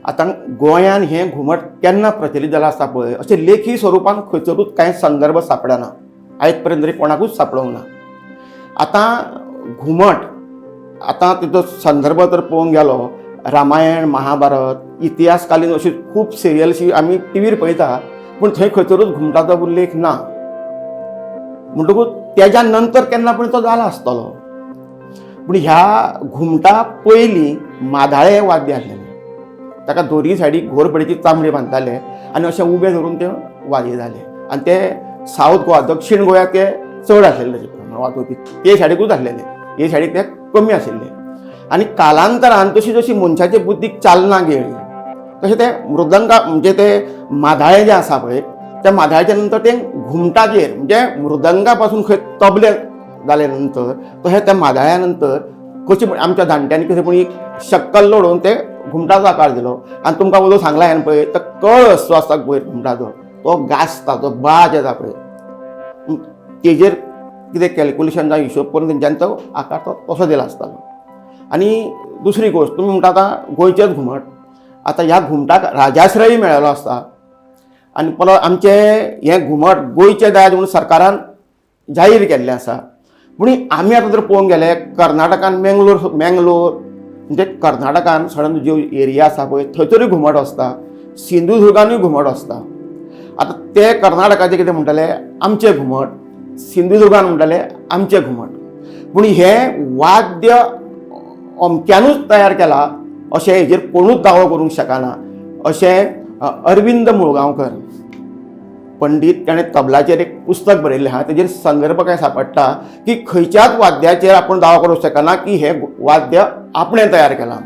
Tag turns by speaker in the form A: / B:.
A: आतां गोंयान हें घुमट केन्ना प्रचलीत जालां आसता पळय, अशें लेखी स्वरुपान खंयसरूच कांय संदर्भ सांपडना, आयज पर्यंत तरी कोणाकूच सांपडोंक ना. आतां घुमट आतां तिचो संदर्भ तर पळोवंक गेलो, रामायण, महाभारत, इतिहासकालीन अशी खूब सिरियल्सी आमी टिवीर पळयता, पूण थंय खंयसरूच घुमटाचो उल्लेख ना. म्हणटकूच तेज्या नंतर केन्ना पूण तो जाला आसतलो. पूण ह्या घुमटा पयलीं मादाळे वाद्य आसलेलें, ताका दोरी सायडीक घोरपडीची चामडी बांदताले आनी अशें उबें धरून ते वाजयताले. आनी ते सावथ गोवा, दक्षिण गोंयांत ते चड आसलेले ताचे प्रमाण वाजोवपी, ते सायडीकूच आसलेले, हे सायडीक ते कमी आशिल्ले. आनी कालांतरान जशी जशी मनशाचे बुद्दीक चालना गेली तशें ते मृदंगा म्हणजे ते मादाळे जे आसा पळय, त्या मादाळ्याच्या नंतर ते घुमटाचेर म्हणजे मृदंगा पासून खंय तबले जाले नंतर तशें त्या मादाळ्या नंतर कशी आमच्या जाणट्यांनी कशें पूण एक शक्कल लोडोवन ते घुमटाचो आकार दिलो. आनी तुमकां वदोळ सांगला हांवें पळय, तो कळस जो आसता पळय घुमटाचो, तो गाजता, तो बाज येता पळय, तेजेर कितें कॅल्कुलेशन जावं हिशोब करून तेंच्यांनी तो आकार तो तसो दिला आसतालो. आनी दुसरी गोश्ट, तुमी म्हणटा आतां गोंयचेंच घुमट, आतां ह्या घुमटाक राजाश्रय मेळ्ळेलो आसता. आनी परत आमचें हें घुमट गोंयचें दायज म्हणून सरकारान जाहीर केल्लें आसा. पूण आमी आतां जर पळोवंक गेले, कर्नाटकान मेंगलोर, मेंगलोर म्हणजे कर्नाटकान सडन ज्यो एरिया आसा पळय थंयसरूय घुमट आसता, सिंधुदुर्गानूय घुमट आसता. आतां ते कर्नाटकाचे कितें म्हणटाले आमचें घुमट, सिंधुदुर्गान म्हणटाले आमचें घुमट. पूण हें वाद्य अमक्यानूच तयार केला अशें हेजेर कोणूच दावो करूंक शकना अशें अरविंद मुळगांवकर पंडीत ताणें तबलाचेर एक पुस्तक बरयल्लें आहा, तेजेर संदर्भ काय सांपडटा की खंयच्याच वाद्याचेर आपूण दावो करूंक शकना की हें वाद्य आपणें तयार केलां.